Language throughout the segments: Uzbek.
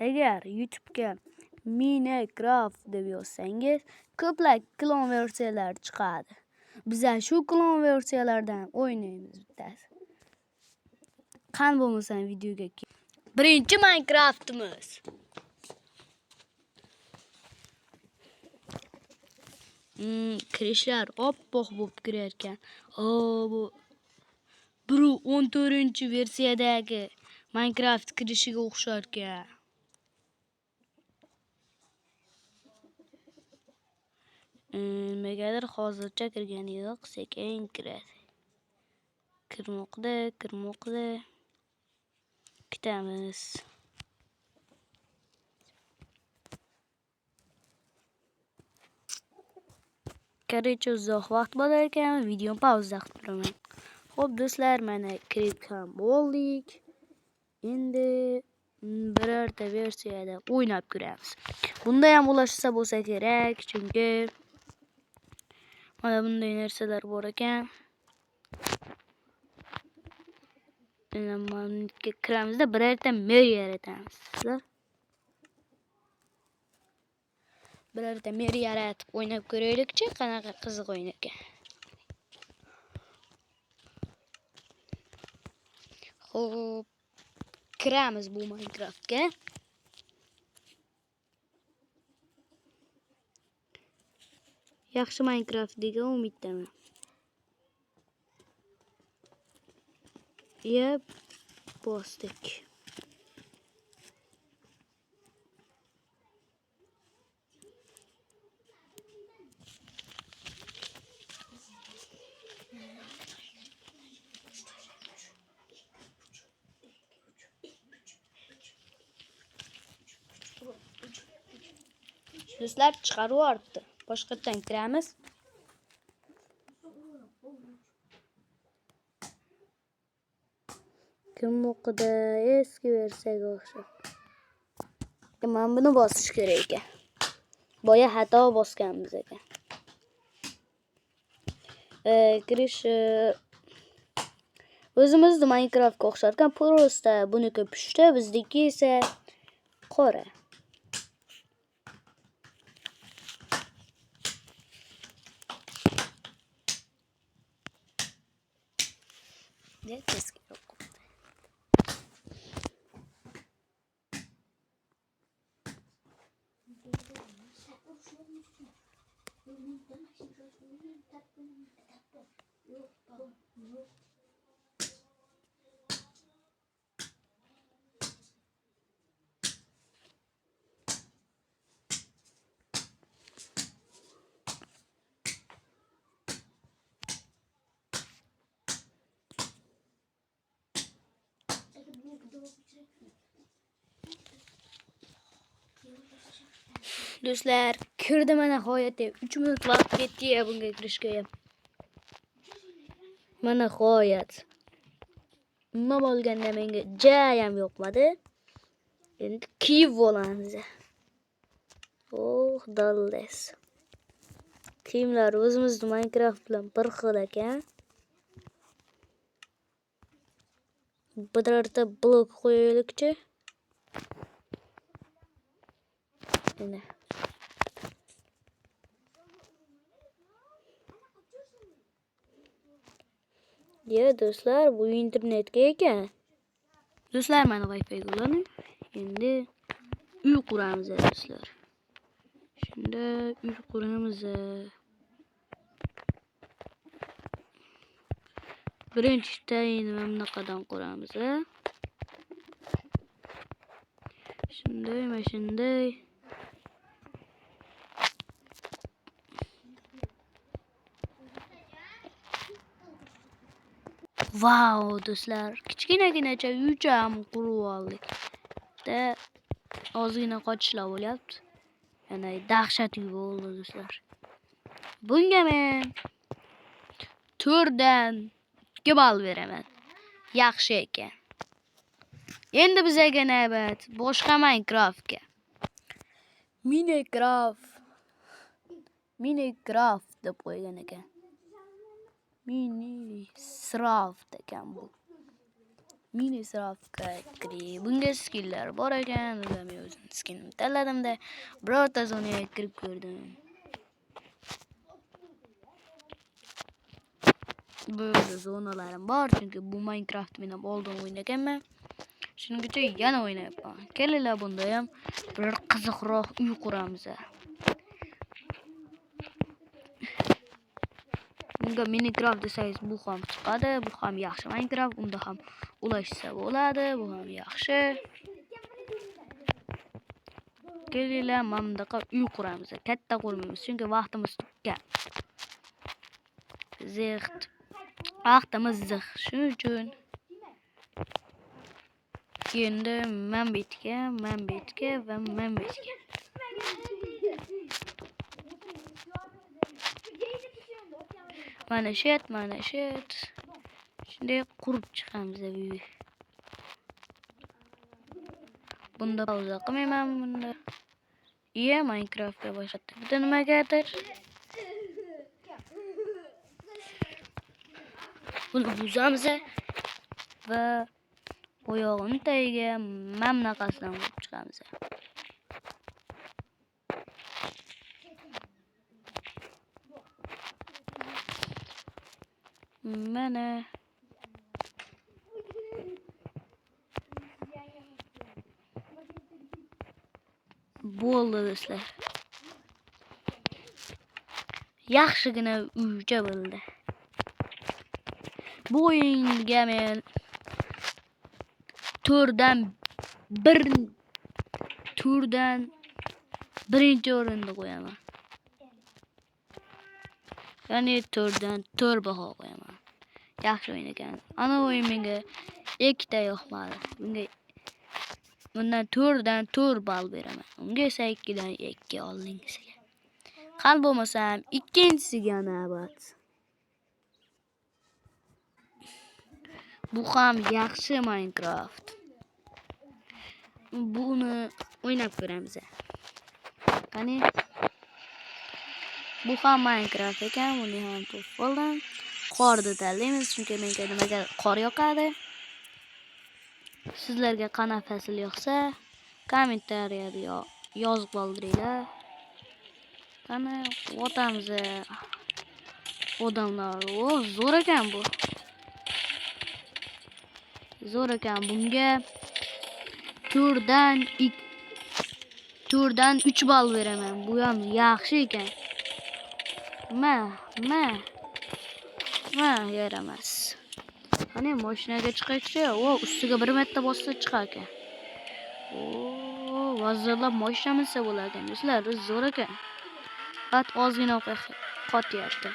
Agar YouTube'ga Minecraft deb yozsangiz, ko'plab klon versiyalar chiqadi. Biza shu klon versiyalardan o'ynaymiz bittasi. Qani bo'lmasam videoga birinchi Minecraftimiz. Kirishlar oppoq bo'lib kirar ekan. Bu 1.14-versiyadagi Minecraft kirishiga o'xshar ekan. Nimagadir hozircha kirgani yo'q, sekin kiradi. Kirmoqda, kirmoqda. Kutamiz. Короче, uzoq vaqt bo'lar ekan, videoni pauza qilib turaman. Xo'p, do'stlar, mana kirib ham bo'ldik. Endi birorta versiyada o'ynab ko'ramiz. Bunda ham ulashsa bo'lsa kerak, chunki mana bunday narsalar bor ekan. Endi mana kiramizda birorta mer yaratamiz, do'stlar. Birorta mer yaratib o'ynab ko'raylikchi, qanaqa qiziq o'yin ekan. Xo'p, kiramiz bu Minecraftga. Yaxshi Minecraft degan umiddaman. Yep, bosdik. Do'stlar, chiqarib yuboribdi. Boshqatdan kiramiz. Kim o'qidi? Eski versiyaga o'xshab. Mana buni bosish kerak ekan. Boya xato bosganmiz ekan. Kirish o'zimizni Minecraftga o'xshar ekan, prosta buniki pushti, bizniki esa qora. Do'stlar, kirdi mana nihoyat. 3 minut vaqt ketdi ya bunga kirishga. Mana nihoyat. Nima bo'lganda menga jayam yoqmadi. Endi kiyib olamiz. Oh, dalles. Kiyimlar o'zimizni Minecraft bilan bir xil ekan. Birorta blok qo'yaylikchi. Endi ya do'stlar, bu internetga ekan. Do'stlar, mana Wi-Fi ga ulanib, endi uy quramiz do'stlar. Shunda uy quramiz. Birinchi tayini mana bunaqadan quramiz. Shunday, mana shunday. Vau, do'stlar, kichkinaginacha uycha ham qurib oldik. Bitta ozgina qochishlar bo'lyapti. Yana dahshat uy bo'ldi do'stlar. Bunga men 4dan 2 ball beraman. Yaxshi ekan. Endi bizaga navbat boshqa Minecraftga. Minecraft deb qo'ygan ekan. Minecraft ekan bu. Minecraftga kirib, bunga skinlar bor ekan. Men o'zim skinimni tanladimda, birorta zonaga kirib ko'rdim. Bu yerda zonalarim bor, chunki bu Minecraft men ham oldin o'ynaganman. Shuning uchun yana o'ynayapman. Kelinglar, bunda ham biror qiziqroq uy quramiz. Bunga Minecraft desangiz bu ham chiqadi, bu ham yaxshi Minecraft, unda ham ulashsa bo'ladi, bu ham yaxshi. Kelinglar, mana bunaqa uy quramiz. Katta qurmaymiz, chunki vaqtimiz kam. Ziq. Vaqtimiz ziq. Shuning uchun endi men bu yerga, men bu yerga va men bu yerga. Mana shu yer, mana shu yer. Shunday qurib chiqamiz uyni. Bunda pauza qilmayman bunda. Iya, Minecraftga boshqatda bitta nimagadir. Buni buzamiz va oyog'ini tagiga mana bunaqasidan qurib chiqamiz. Mana bo'ldi do'stlar. Yaxshigina uycha bo'ldi. Bu o'yinga men to'rtdan bir, to'rtdan birinchi o'rinda qo'yaman. Ya'ni 4dan 4 baho qo'yaman. Yaxshi o'yin ekan. Ana o'yin menga ikkita yoqmadi. Bunga bundan 4dan 4 ball beraman. Unga esa 2dan 2 oldingisiga. Qani bo'lmasam ikkinchisiga navbat. Bu ham yaxshi Minecraft. Buni o'ynab ko'ramiz. Qani? Bu ham Minecraft ekan, buni ham topib oldim. Qorni tanlaymiz, chunki menga nimaga qor yoqadi. Sizlarga qanaqa fasl yoqsa, kommentariyada yozib qoldiringlar. Qani otamiz odamlar. O, zo'r ekan bu. Zo'r ekan. Bunga 4dan 3 ball beraman. Bu ham yaxshi ekan. Ma, ma. Ma, yaramas. Qani mashinaga chiqaychi. O, ustiga bir marta bossa chiqar ekan. O, vazirlab mashina minsa bo'lar ekan. Do'stlar, zo'r ekan. Faqat ozgina qotyapti.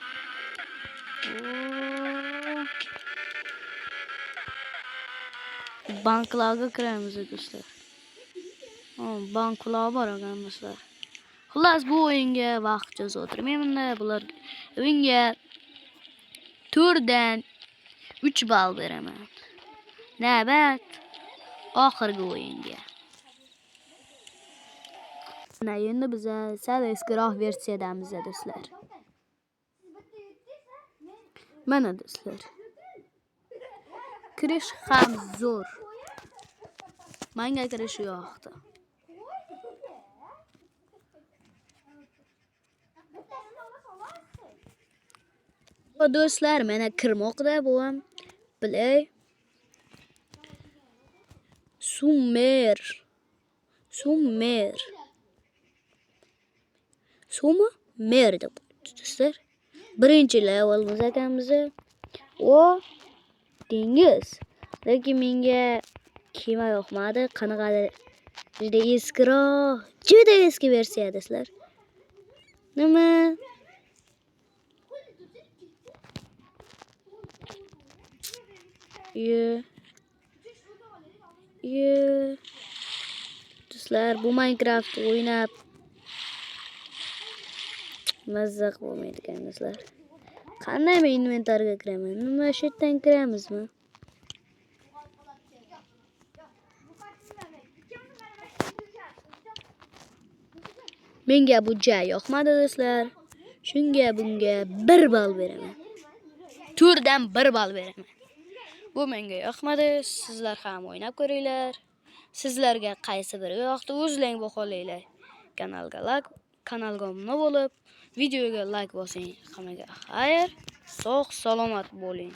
Banklarga kiramiz do'stlar. Banklar bor ekan do'stlar. Xullas, bu o'yinga vaqt cho'zib o'tirmayman. Bular o'yinga 4dan 3 ball beraman. Navbat oxirgi o'yinga. Mana endi biz sal eskiroq versiyadamiz do'stlar. Mana do'stlar. Kirish ham zo'r. Menga kirish yoqdi. Do'stlar, mana kirmoqda bu ham. Play. Summer. Summer. Summer deb do'stlar. Birinchi levelimiz ekanmiz. O dengiz. Lekin menga kema yoqmadi. Qanaqadir juda eskiroq, juda eski versiya do'stlar. Nima? Ye. Ye. Do'stlar, bu Minecraft o'ynab mazza qilib bo'lmaydi ekan do'stlar. Qanday men inventarga kiraman? Nima shu yerdan kiramizmi? Menga bu joy yoqmadi do'stlar. Shunga bunga 1 ball beraman. 4dan 1 ball beraman. Bu menga yoqmadi. Sizlar ham o'ynab ko'ringlar. Sizlarga qaysi biri yoqdi, o'zlaring baholanglar. Kanalga like, kanalga obuna bo'lib, videoga like bosing. Hammaga xayr, sog' salomat bo'ling.